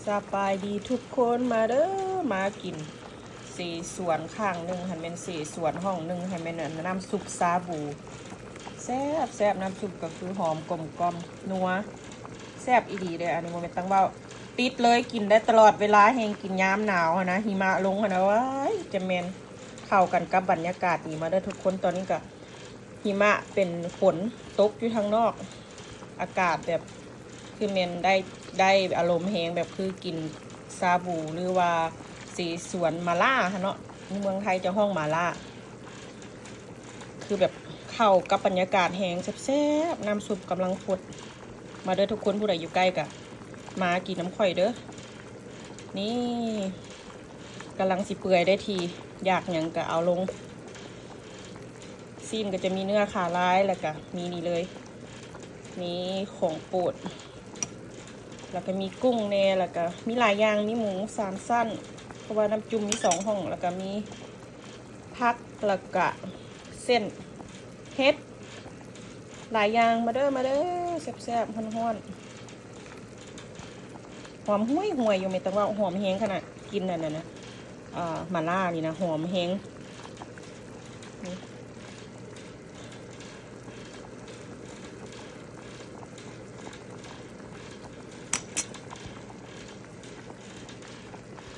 ສະບາຍດີທຸກຄົນ ມາເດີ ມາກິນເສສວນຂ້າງໜຶ່ງ ໃຫ້ແມ່ນເສສວນຫ້ອງໜຶ່ງ ໃຫ້ແມ່ນອັນນ້ຳຊຸບຊາບູ ແຊບແຊບ ນ້ຳຊຸບກໍຄືຫອມກົມກ່ອມນົວ ແຊບອີ່ຫຼີເດ້. ອັນນີ້ບໍ່ແມ່ນຕັ້ງເວົ້າ ຕິດເລີຍ ກິນໄດ້ຕະຫຼອດເວລາ ແຮງກິນຍາມໜາວຫັ້ນນະ ຫິມະລົງຫັ້ນນະ ວ້າຍ ຈະແມ່ນເຂົ້າກັນກັບບັນຍາກາດດີ. ມາເດີທຸກຄົນ ຕອນນີ້ກໍຫິມະເປັນຝົນຕົກຢູ່ທາງນອກ ອາກາດແບບ ຄືແມ່ນໄດ້ ໄດ້ອາລົມແຮງ ແບບຄືກິນຊາບູ ຫຼືວ່າເສສວນໝາລ່າຫັ້ນເນາະ ຢູ່ເມືອງໄທຈະຮ້ອງໝາລ່າ ຄືແບບເຂົ້າກັບບັນຍາກາດແຮງ ແຊບໆ ນ້ຳຊຸບກຳລັງຟົດ. ມາເດີທຸກຄົນ ຜູ້ໃດຢູ່ໃກ້ກະມາກິນນຳຂ້ອຍເດີ. ນີ້ກຳລັງຊິເປື່ອຍໄດ້ທີ່ ຢາກຫຍັງກະເອົາລົງ. ຊີ້ນກໍຈະມີເນື້ອຂາລາຍ ແລ້ວກະມີນີ້ເລີຍ ນີ້ຂອງໂປດ ແລ້ວກະມີກຸ້ງແດ່ ແລ້ວກະມີຫຼາຍຢ່າງ ມີໝູສາມຊັ້ນ ເພາະວ່ານ້ຳຈຸ່ມມີສອງຫ້ອງ ແລ້ວກະມີຜັກ ແລ້ວກະເສັ້ນ ເຫັດ ຫຼາຍຢ່າງ. ມາເດີ ມາເດີ ແຊບໆ ຮ້ອນໆ ຫອມຫວຍໆ ຢູ່ ແມ່ນຕາເວົ້າ ຫອມແຮງຂະໜາດ ກິນອັນນັ້ນນະ ອາ ໝາລ່ານີ້ນະ ຫອມແຮງ.